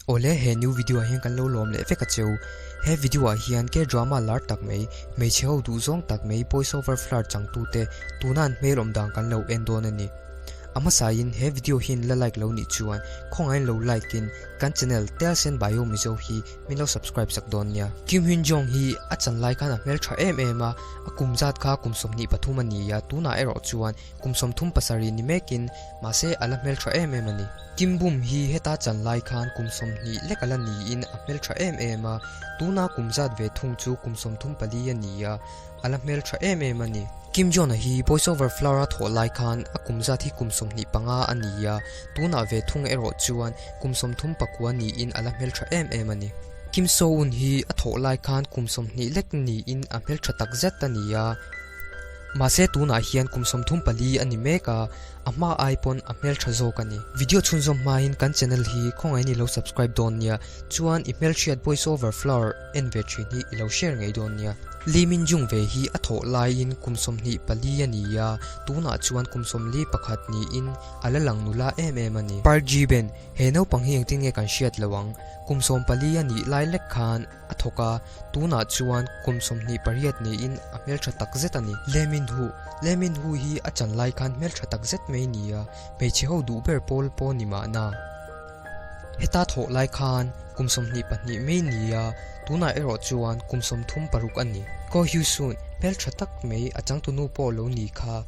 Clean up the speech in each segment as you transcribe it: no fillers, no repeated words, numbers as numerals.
Awle he new video ah hian kan lo lawm leh vek a cheu. He video ah hian K-drama lar tak mai, hmeichhe ho duh zawng tak mai Boys Over Flower changtute tuna an hmel awm dan kan lo en dawn a ni. A hmasain he video hian la like lo nih chuan khawngaihin lo like in kan channel Telsen Bio Mizo hi min lo subscribe sak dawn nia. Kim Hyun Jong hi a chan lai khan a hmel tha em em a, a kum zat kha kum 23 a ni a, tunah erawh chuan Kum 37 ni mekin, mahse a la hmeltha em em a ni. Kim Bum hi heta chan lai khan kum 20 lek a la niin a hmeltha em em a, tuna kum zat ve thung chu kum 34 a ni a, a la hmeltha em em a ni. Kim Jong-a hi Boys Over Flower a thawh lai khan a kum zat hi kum 25 a ni a, tunah ve thung erawh chuan kum 39 niin a la hmeltha em em a ni. Kim So-eun hi a thawh lai khan kum 20 lek niin a hmeltha takzet a ni a, Mahse tunah hian kum 34 a ni mek a, a hma ai pawn a hmeltha zawk a ni. Video chhunzawm hmain kan channel hi khawngaihin i lo subscribe dawn nia, chuan i hmelhriat voice over flower en ve thin hi i lo share ngei dawn nia. Lee Min Jung ve hi a thawh laiin kum 24 a ni a, tunah chuan kum 41 niin a la lang nula em em a ni. Park Ji Ben, he naupang hi engtin nge kan hriat lo ang, kum 14 a nih lai lek khan, A thawk a, tunah chuan kum 28 niin a hmeltha tak zet a ni. Le Min Hu, Le Min Hu hi a chan lai khan hmeltha tak zet mai ni a, hmeichhe ho duh ber pawl pawh ni mahna. Heta thawh lai khan kum 22 mai ni a, tunah erawh chuan kum 36 a ni. Ko Hyu Sun, hmeltha tak mai a changtunu pawh lo ni kha.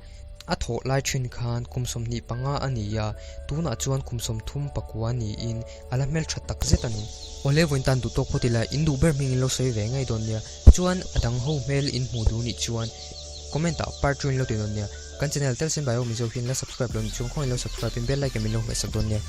A thawh lai thin khan kum 25 a ni a, tunah chuan kum 39 niin a la hmeltha tak zet a ni. Awle vawiin tan duh tawk phawt ila, in duh ber hming in lo sawi ve ngei dawn nia. Chuan a dang ho hmel in hmuh duh nih chuan comment ah part two in lo ti dawn nia. Kan channel Telsen Bio Mizo hian la subscribe lo nih chuan khawngaih lo subscribe in bell icon min lo hmeh sak dawn nia.